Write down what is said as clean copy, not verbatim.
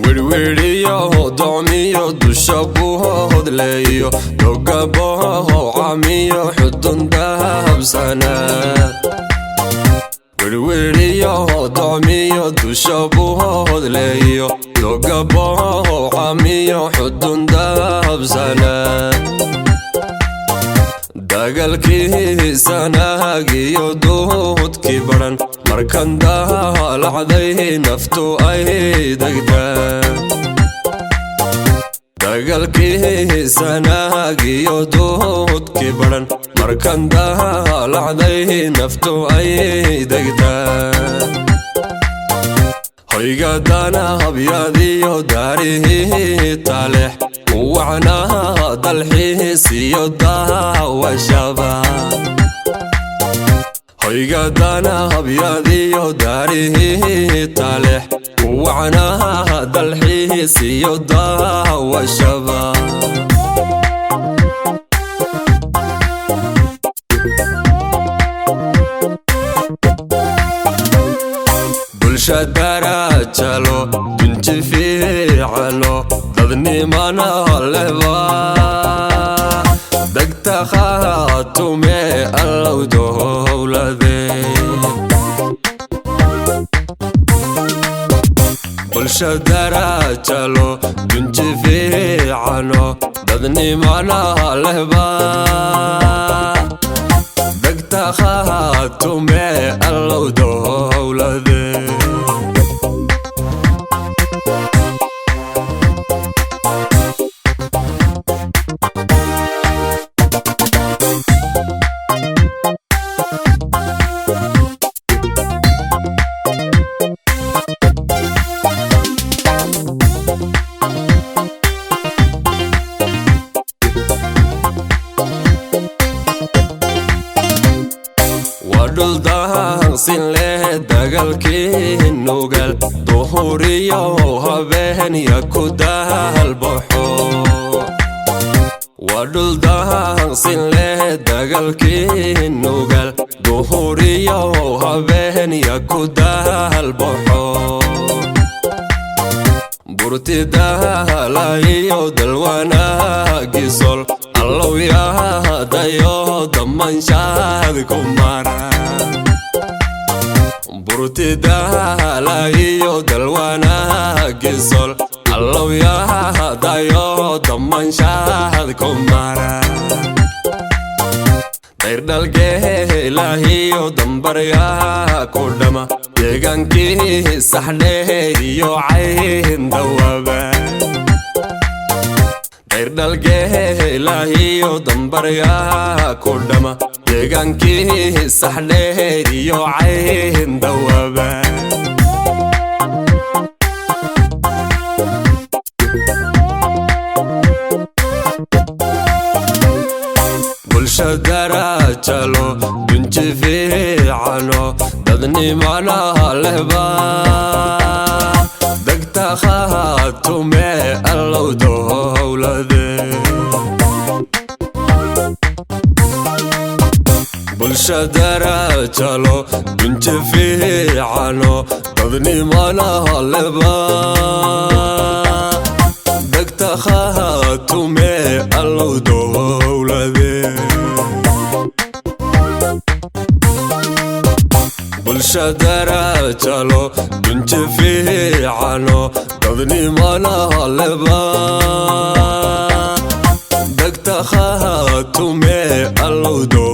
Wirwiriyo docmiyo dusha buhodleeyo dogaboho camiyo xudun dahabsana. Wirwiriyo docmiyo dusha buhodleeyo dogaboho camiyo xudun dahabsana. Dagalkiisanaagiyo duhudkii baran markan daalacday naftu ay degtaa. Dagalkiisanaagiyo duhudkii baran markan daalacday naftu ay degtaa. Hoygadana habyaadiyo daarihii taalex wacnaha dalxiisiyo daawashaba. Hoygadana habyaadiyo daarihii taalex wacnaha dalxiisiyo daawashaba. Bulsha darajalo dunji fiicano dadnimana leba degta khaatume allow dowlade. Bulsha darajalo dunji fiicano dadnimana leba degta khaatume allow dowlade. Waa dhul daaqsin leh dagalkii nugal duhuriyo habeenya ku daalbaxo. Waa dhul daaqsin leh dagalkii nugal duhuriyo habeenya ku daalbaxo. Burtidaalayo dalwanaagisol allow yaadayo damanshaad ku mara. Burtidaalayo dalwanaagisol allow yaadayo damanshaad ku mara. Dayrdhalgeelahiyo dambaryaa ku dhama deegaankii saxdheeriyo cayn dawaba. Dayrdhalgeelahiyo dambaryaa ku dhama deegaankii saxdheeriyo cayn dawaba. Bulsha darajalo dunji fiicano dadnimana leba degta khaatume allow dowlade. Bulsha darajalo dunji fiicano dadnimana leba degta khaatume allow dowlade. Bulsha darajalo dunji fiicano dadnimana leba degta khaatume allow dowlade.